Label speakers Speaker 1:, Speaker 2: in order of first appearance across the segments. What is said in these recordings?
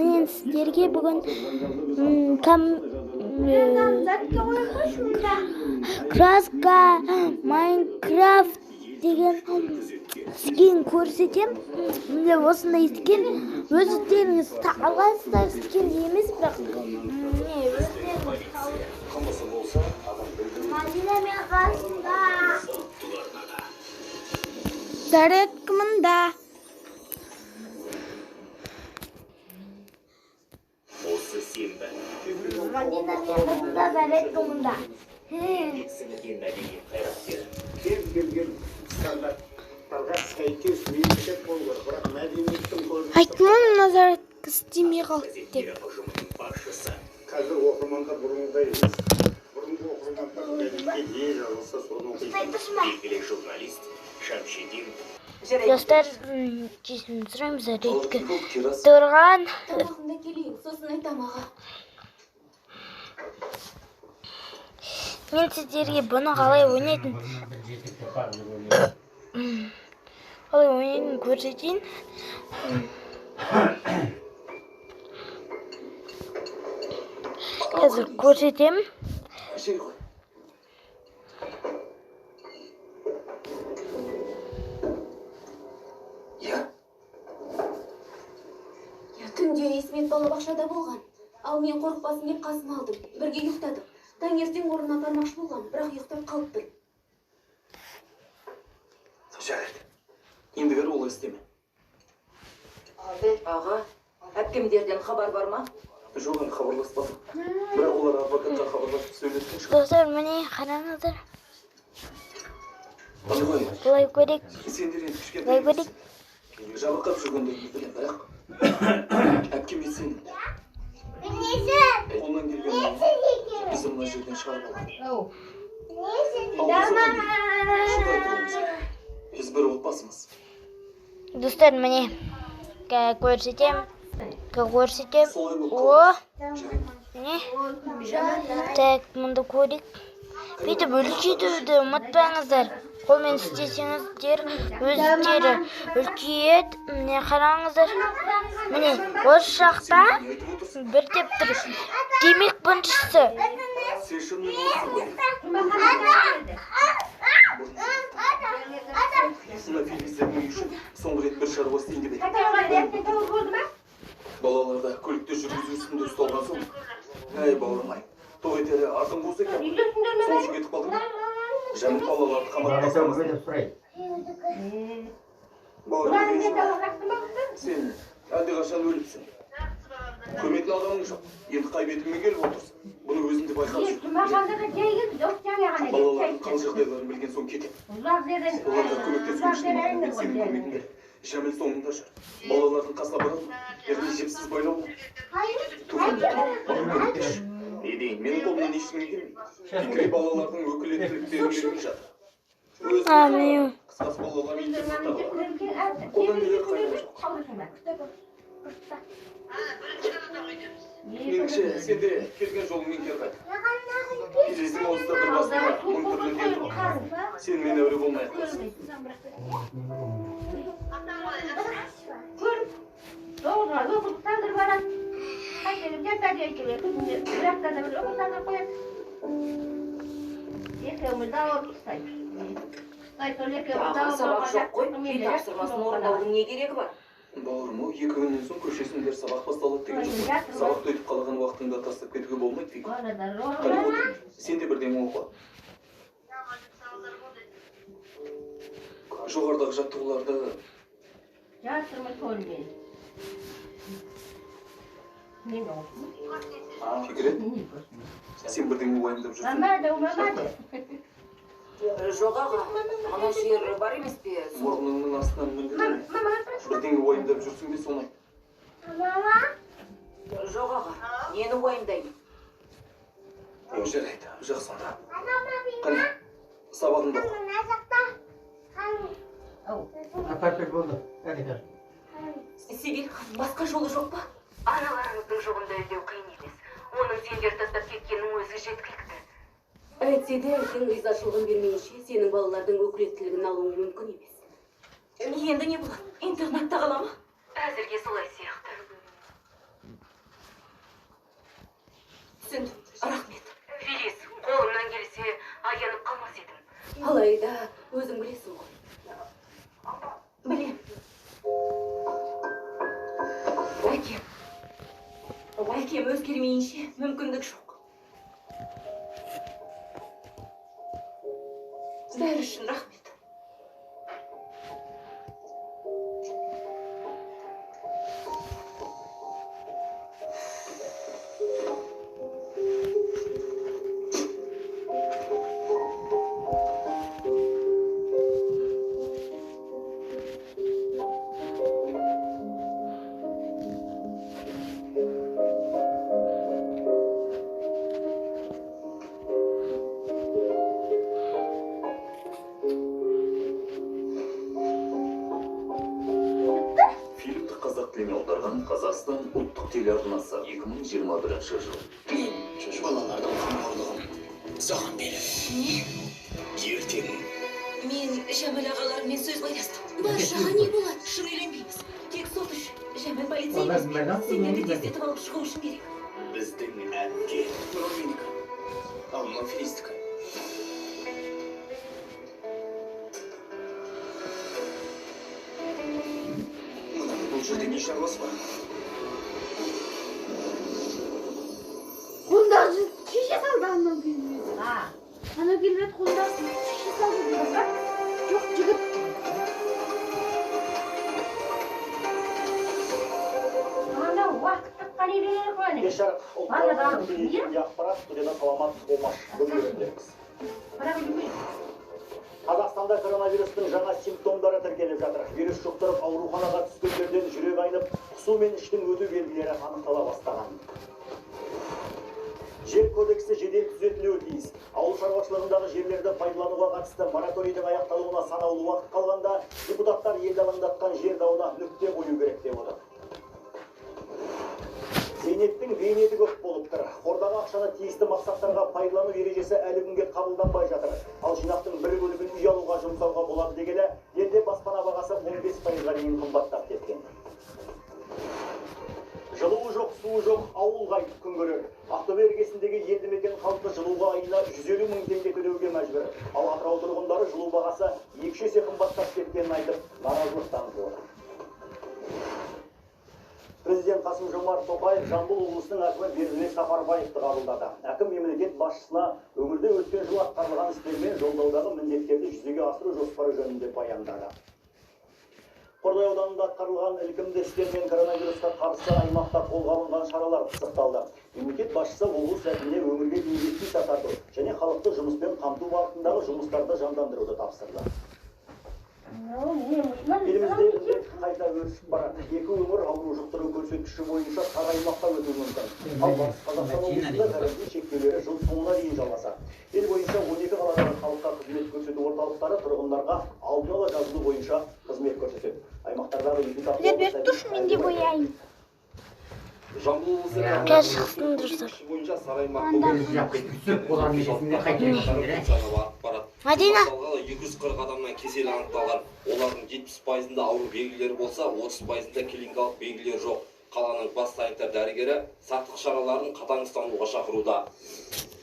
Speaker 1: Мен сіздерге бүгін краска Майнкрафт деген скин көрсетем. Міне, осындай скин. Өздеріңіз аласыздар, скин емес, бірақ не, өздеріңіз. Мадина мен қасында.
Speaker 2: Зарядка мында.
Speaker 3: Осы сенбі
Speaker 1: Мадина мен қасында, зарядка мында.
Speaker 3: сіңірген мәдениет қайраткері
Speaker 4: Кез келген стандарттарға сәйкес мемлекет болу керек, бірақ мәдениеттің көрінісі
Speaker 2: Айттым ғой, мына зарядка істемей қалды деп.
Speaker 3: газеттері ұжымының басшысы.
Speaker 4: Қазір оқырмандар бұрынғыдай емес. Бұрынғы оқырмандар газетке не жазылса, соны оқиды.
Speaker 3: Белгілі журналист Шамшидин.
Speaker 1: Достар, кешірім сұраймын, зарядка тұрған.
Speaker 5: Тамағымды келейін, сосын айтам, аға.
Speaker 1: Мен сіздерге бұны қалай ойнайтын көрсетейін. Қазір көрсетемін.
Speaker 6: Жей ғой. Иә.
Speaker 5: Я түнде Есмет балабақшада болған. Ал мен қорықпасын деп қасыма алдым. Бірге ұйықтадық. Таңертең орнына апармақшы болғам, бірақ ұйықтап қалыппын.
Speaker 6: Жарайды. Ендігәрі олай істеме.
Speaker 7: Аға, әпкемдерден хабар бар ма?
Speaker 6: Жоқ, әлі хабарласпадым. Бірақ олар адвокатқа хабарласып сөйлескен шығар.
Speaker 1: Достар, міне, қараңыздар.
Speaker 6: Не ғой?
Speaker 1: Былай көрейік.
Speaker 6: Сендер енді кішкентай
Speaker 1: Былай көрейік.
Speaker 6: емессің. Жабырқап жүргендеріңді білемін, бірақ әпкеме сеніңдер. Қолынан келген бізді мына жерден шығарып алады. Ал біз оған дейін шыдай тұруымыз керек. Біз бір отбасымыз.
Speaker 1: Достар, міне, көрсетемін. Көрсетемін.
Speaker 6: Солай болып
Speaker 1: О,
Speaker 6: қалады. Жарайды.
Speaker 1: міне. Так, мұнда көрейік. Бүйтіп үлкейтуді ұмытпаңыздар. Қолмен істесеңіздер, өздері үлкейеді. Міне, қараңыздар. Міне, осы жақта
Speaker 6: Сен не айтып отырсың?
Speaker 1: бір деп тұр. Демек, біріншісі.
Speaker 6: Сен шынымен осың ғой. Мына Филизердің үйі үшін соңғы рет бір шаруа істейін деп едім. Балаларды көлікте жүргізу үстінде ұсталған соң, әй, бауырым ай, тоқ етері артың қуыс екен. Сол үшін кетіп қалдың ба? Жәміл балаларды қаматып тастамасын. Бауырым, ренжіме. Сен әлдеқашан өліпсің. Көметін адамың жоқ. Енді қай бетіңмен келіп отырсың? Бұны өзің де байқап жүр. Балалардың қал жағдайларын білген соң кетемін. Оларға көмектесу үшін маған сенің көмегің керек. Жәміл соңында жүр. Балалардың қасына бара алмаймын. Яғни жіпсіз байлаулы. Туфан, маған көмектесші.
Speaker 3: Не дейін?
Speaker 6: Менің қолымнан ештеңе келмейді. Фикри балалардың өкілеттіліктерін бермей жатыр. Өз
Speaker 1: А, міне.
Speaker 6: қысқасы, балалар интернатта қалады. Қолдан келер қайран жоқ. Меніңше, сен де келген жолыңмен кері қайт. Филиздің аузында бір басында мың түрлі дерті бар. Сен мен әуре болмай ақ қойсын.
Speaker 8: 9-ға оқулық тандырып алады. Қайтелеп жатады екеуі. Күнде бір аптада бір оқулық тандырып қояды. Екеуміз де ауырып қыстай. Қыстай сол екеуміз де
Speaker 7: Аға, сабақ жоқ қой. Үй
Speaker 8: Мен де
Speaker 7: тапсырмасын орындаудың не керегі бар?
Speaker 6: Бауырым ау, 2 күннен соң көшесіңдер, сабақ басталады деген жоқ қой. Сабақты өйтіп қалаған уақытыңда тастап кетуге болмайды, Фик. Қане, отыр. Сен де бірдеңе оқы. Жоғарыдағы жаттығуларды
Speaker 8: Жатырмын көрмей. Неме olsun?
Speaker 6: Фикірет, сен бірдеңе уайымдап жүрсің.
Speaker 8: Мама да, мама да.
Speaker 7: Жоқ, аға, мына жер бар емес пе? Сол.
Speaker 6: Мұрныңның астынан міндіре.
Speaker 8: Мама.
Speaker 6: Бірдеңе уайымдап жүрсің бе, соны айт.
Speaker 7: Жоқ, аға, нені уайымдаймын?
Speaker 6: Жарайды, жақсы онда. Қане, сабағыңды оқы.
Speaker 9: Апарып болды. Әне.
Speaker 7: Сибиль ханым, басқа жолы жоқ па? Аналарыңыздың жоғында іздеу қиын емес. Оның сендер тастап кеткенінің өзі жеткілікті. Әйтсе де, әкең ризашылығын бермейінше, сенің балалардың өкілеттілігін алуың мүмкін емес. Енді не болады? Интернатта қала ма? Әзірге солай сияқты. Әкем өзгермейінше мүмкіндік жоқ. Бәрі үшін рахмет.
Speaker 3: Фильмді қазақ тіліне аударған Қазақстан ұлттық телеарнасы 2021 жыл.
Speaker 10: Мен балалардың қамқорлығын саған беремін.
Speaker 7: Не?
Speaker 10: Ертең
Speaker 7: Мен Жәміл ағаларыммен сөз байластым. Баршаға не болады? Шын үйленбейміз. Тек сот үшін. Жәміл полицей емес. Сендерді тездетіп алып шығу үшін керек.
Speaker 10: Біздің әпке. Мынау менікі. Ал мынау Филистікі. Мынаның бұл жерде не шаруасы бар?
Speaker 2: Қолдағы шеше салды анау келмеді. Анау келмеді, қолдағы шеше салды дейді. Жоқ, жігіт.
Speaker 4: Кеш жарық ұлттық ақпарат студияда Саламат Омаш. Бүгін. Қазақстанда коронавирустың жаңа симптомдары тіркеліп жатыр. Вирус жұқтырып ауруханаға түскендерден жүрек айнып, құсу мен іштің өту белгілері анықтала бастаған. Жер кодексі жедел түзетілуі тиіс. Ауыл шаруашылығындағы жерлерді пайдалануға қатысты мораторийдің аяқталуына санаулы уақыт қалғанда депутаттар елді алаңдатқан жер дауына нүкте қою керек деп отыр. Зейнеттің бейнеті көп болып тұр. Қордағы ақшаны тиісті мақсаттарға пайдалану ережесі әлі күнге қабылданбай жатыр. Ал жинақтың бір бөлігін үй алуға жұмсауға болады дегелі, елде баспана бағасы 15%-ға дейін қымбаттап кеткен. Жылуы жоқ, суы жоқ, ауыл қайтып күн көрер. Ақтөбе іргесіндегі елді мекен халқы жылуға айына 150 мың теңге төлеуге мәжбүр. Ал Атырау тұрғындары жылу бағасы 2 есе қымбаттап кеткенін айтып, наразылық танытып отыр. Президент Қасым-Жомарт Тоқаев Жамбыл облысының әкімі Бердібек Сапарбаевты қабылдады. Әкім мемлекет басшысына өңірде өткен жылы атқарылған істер мен жолдаудағы міндеттерді жүзеге асыру жоспары жөнінде баяндады. Қордай ауданында атқарылған ілкімді істер мен коронавирусқа қарсы аймақта қолға алынған шаралар пысықталды. Мемлекет басшысы облыс әкіміне өңірге инвестиция тарту және халықты жұмыспен қамту бағытындағы жұмыстарды жандандыруды тапсырды. Елімізде індет қайта өршіп барады. Екі өңір ауру жұқтыру көрсеткіші бойынша сары аймаққа өтуі мүмкін. Ал Батыс Қазақстан облысында карантин шектеулері жыл соңына дейін жалғасады. Ел бойынша 12 қаладағы халыққа қызмет көрсету орталықтары тұрғындарға алдын ала жазылу бойынша қызмет көрсетеді. Аймақтардағы
Speaker 2: Сіздер беріп тұршы, мен де бояйын.
Speaker 6: Жамбыл облысы
Speaker 1: Қазір достар.
Speaker 6: бойынша сары аймақ
Speaker 1: Мадина.
Speaker 6: 240 адамнан кесел анықталған. Олардың 70%-ында ауру белгілері болса, 30%-ында клиникалық белгілер жоқ. Қаланың бас санитар дәрігері сақтық шараларын қатаң ұстануға шақыруда.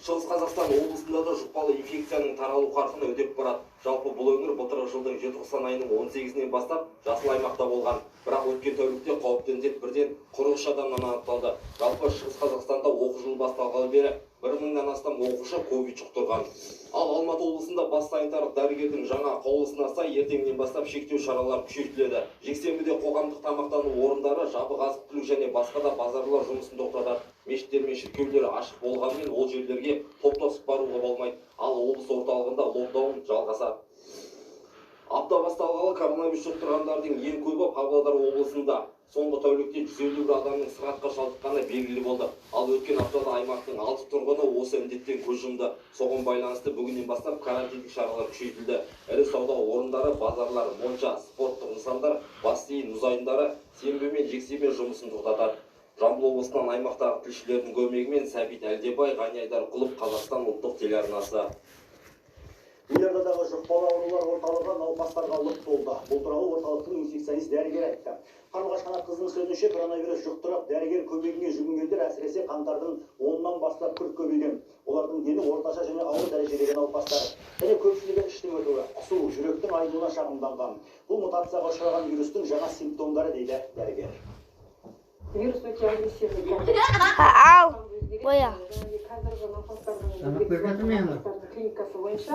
Speaker 6: Шығыс Қазақстан облысында да жұқпалы инфекцияның таралу қарқыны үдеп барады. Жалпы бұл өңір былтырғы жылдың желтоқсан айының 18-інен бастап жасыл аймақта болған. Бірақ өткен тәулікте қауіпті індет бірден 43 адамнан анықталды. Жалпы Шығыс Қазақстанда оқу жылы басталғалы бері 1000-нан астам оқушы ковид жұқтырған. Ал Алматы облысында бас санитарлық дәрігердің жаңа қаулысына сай ертеңнен бастап шектеу шаралары күшейтіледі. Жексенбіде қоғамдық тамақтану орындары, жабық азық-түлік және басқа да базарлар жұмысын тоқтатады. Мешіттер мен шіркеулер ашық болғанымен ол жерлерге топтасып баруға болмайды. Ал облыс орталығында локдаун жалғасады. Апта басталғалы коронавирус жұқтырғандардың ең көбі Павлодар облысында. Соңғы тәулікте 151 адамның сырқатқа шалдыққаны белгілі болды. Ал өткен аптада аймақтың 6 тұрғыны осы індеттен көз жұмды. Соған байланысты бүгіннен бастап карантиндік шаралар күшейтілді. Ірі сауда орындары, базарлар, монша, спорттық нысандар, бассейн, мұз айдындары сенбі мен жексенбі жұмысын тоқтатады. Жамбыл облысынан аймақтағы тілшілердің көмегімен Сәбит Әлдебай, Ғани Айдарқұлов, Қазақстан ұлттық телеарнасы.
Speaker 4: Елордадағы жұқпалы аурулар орталығы науқастарға лық толды. Бұл туралы орталықтың инфекционист дәрігері айтты. Қарлығаш Қанатқызының сөзінше, коронавирус жұқтырып, дәрігер көмегіне жүгінгендер әсіресе қаңтардың 10-нан бастап күрт көбейген. Олардың дені орташа және ауыр дәрежедегі науқастар. Және көпшілігі іштің өтуі, құсу, жүректің айнуына шағымданған. Бұл мутацияға ұшыраған вирустың жаңа симптомдары, дейді дәрігер.
Speaker 11: Вирус өте агрессивный.
Speaker 1: Ал, боя.
Speaker 11: Қазіргі науқастардың
Speaker 9: Тамақ беріп жатыр ма енді?
Speaker 11: клиникасы бойынша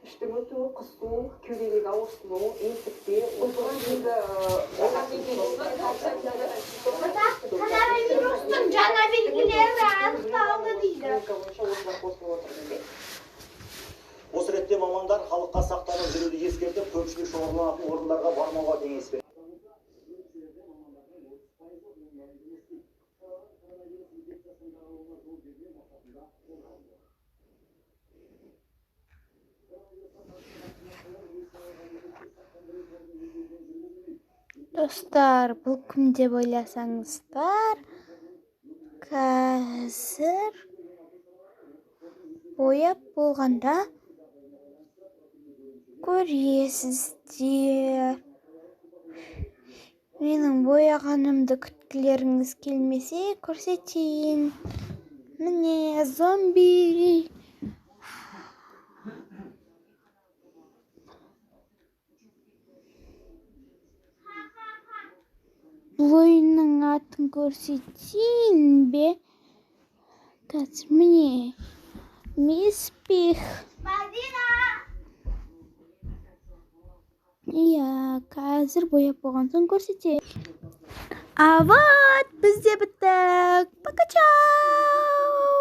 Speaker 11: іштің өтуі, құсу, кеудедегі ауырсыну, ентікпе, осыған дейінгі
Speaker 2: Коронавирустың жаңа белгілері анықталды дейді.
Speaker 11: Клиника бойынша осылар қосылып отыр бізде.
Speaker 4: Осы ретте мамандар халыққа сақтанып жүруді ескертіп, көпшілік шоғырланатын орындарға бармауға кеңес берді.
Speaker 2: Достар, бұл кім деп ойласаңыздар, қазір бояп болғанда көресіздер. Менің бояғанымды күткілеріңіз келмесе, көрсетейін. Міне, зомби. Бұл ойынның атын көрсетейін бе? Қазір, міне. Мисс Пих. Иә, қазір бояп болған соң көрсетемін. А вот, біз де біттік. Пока, чао!